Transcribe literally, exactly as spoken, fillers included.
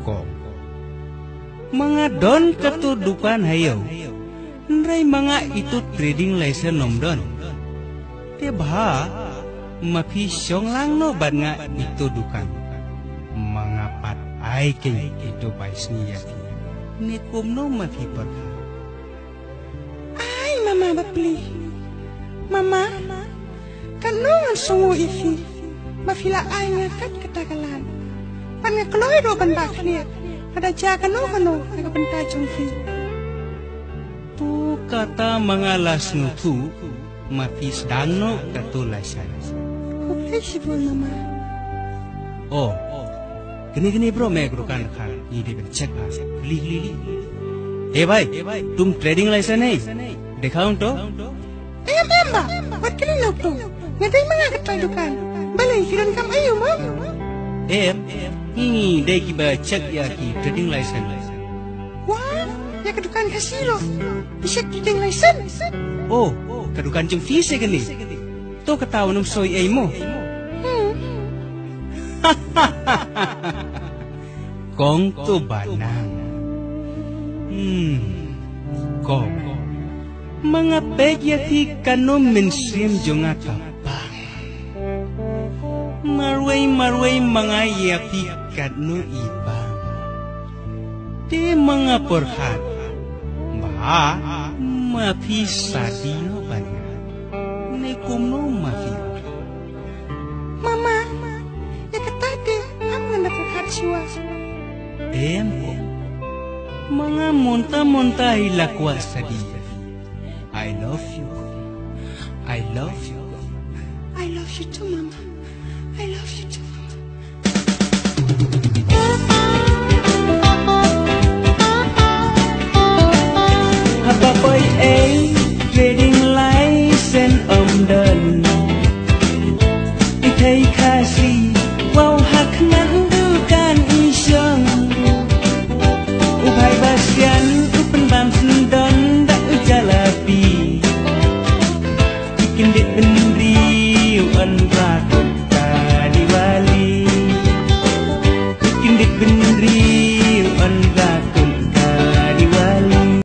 Kong. Ma nga don kato dukan ha ïew. Hynrei ma nga ito trading license ym don. Te bha ma phi shong lang noh bad nga ito dukan. Ma nga pat ai keiñ ito bai sngi ïa phi. Ne kumno ma phi pyrkhat? Ai mama bapli. Mama, katno ngan sngewnguh ïa phi ba phi la ai nga kat kata ka lad. Bad nga kloi ruh ban bah khlieh lada jia kano kano na ka bynta jong phi. To kata ma nga la sngewthuh, ma phi sdang noh kato license. Khublei shibun mama. Oh, kane kane bro, me ka dukan kha ngi dei ban check ha. Li li li. Eh bhai, tum trading license ne? Dikhao to. Em em ba, wat kali lok to. Nga dei ma nga ka trai dukan. Balei ki don kam ayu mo? Em, ngi dei ki ba check ïa ki trading license. Wah, ïa ka dukan ka siro. Phi check trading license. Oh, ka dukan jong phi se kane. To kata u nang soi ei mo. Hmm. Kong to banang. Hmm. Kong. Ma nga peit ïa phi kano mynsiem jong nga ka bang. Marwei marwei ma nga ïa phi katno i bang. Te ma nga pyrkhat ba ma phi sadi noh bad nga. Ne kumno ma phi. Mama, ïa kata te ngam ngan da pyrkhat shuwa. Em, em. Ma nga mynta mynta hi la kwah sadi. I love you. I love you. I love you too, Mama. I love you too.